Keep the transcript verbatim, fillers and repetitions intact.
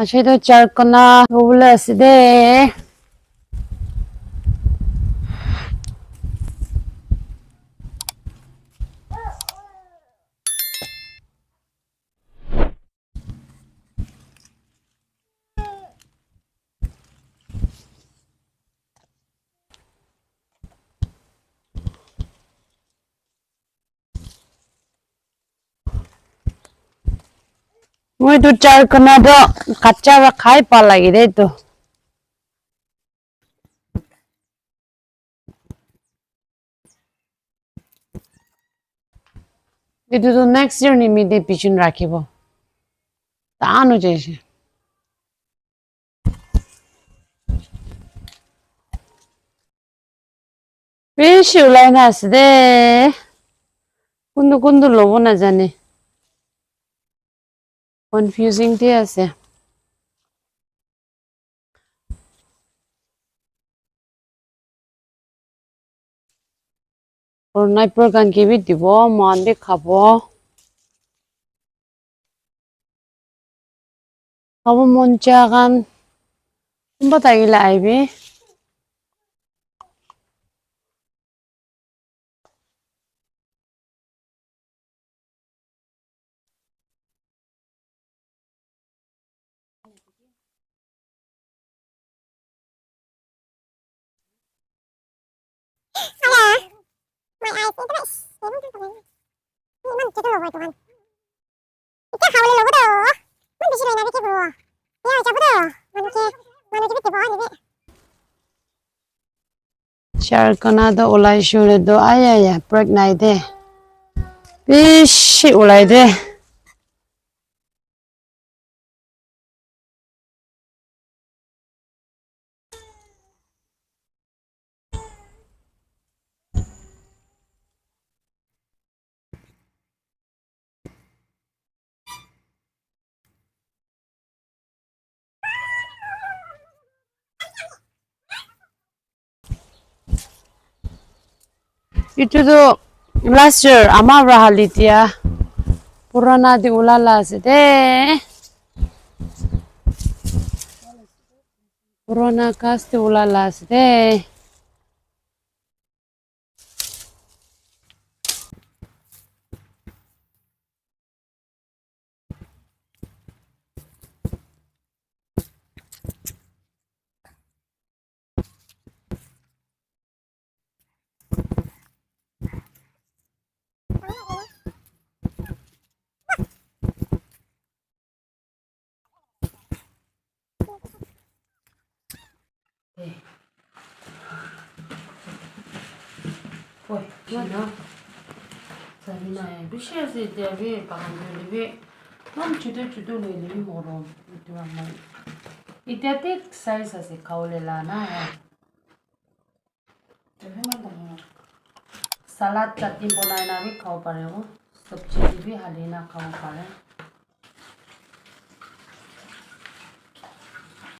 Ache toh char kona hobole ase de. Moi tu char kona toh kacha para khai pa lage de tu. Etu tu next year nimite bichon rakhibo. Tan ho jaise. Bishi ulai na ase de. Kuntu kuntu lobo najane. Confusing de ase. Aru neighbor khan ke bi dibo, moikhan bi khabo. Khabo mon cha khan kunba thakile ahibi. Char kona toh ulai shey koile toh, aya, aya, break nai de. Bishi ulai de. Etu tu last year ama para hali dia purana te ulala ase de. Purana ghas te ulala ase de. Oi, tina. Sari na ya, bishi ase etia bi, bagan tu hoile bi. Iman chutu chutu hoile bi morom. Etu amar. Etia thik size ase, khawole la na. Salad chutney banai na bi khabo pare bo. Sabji te bi hali na khabo pare.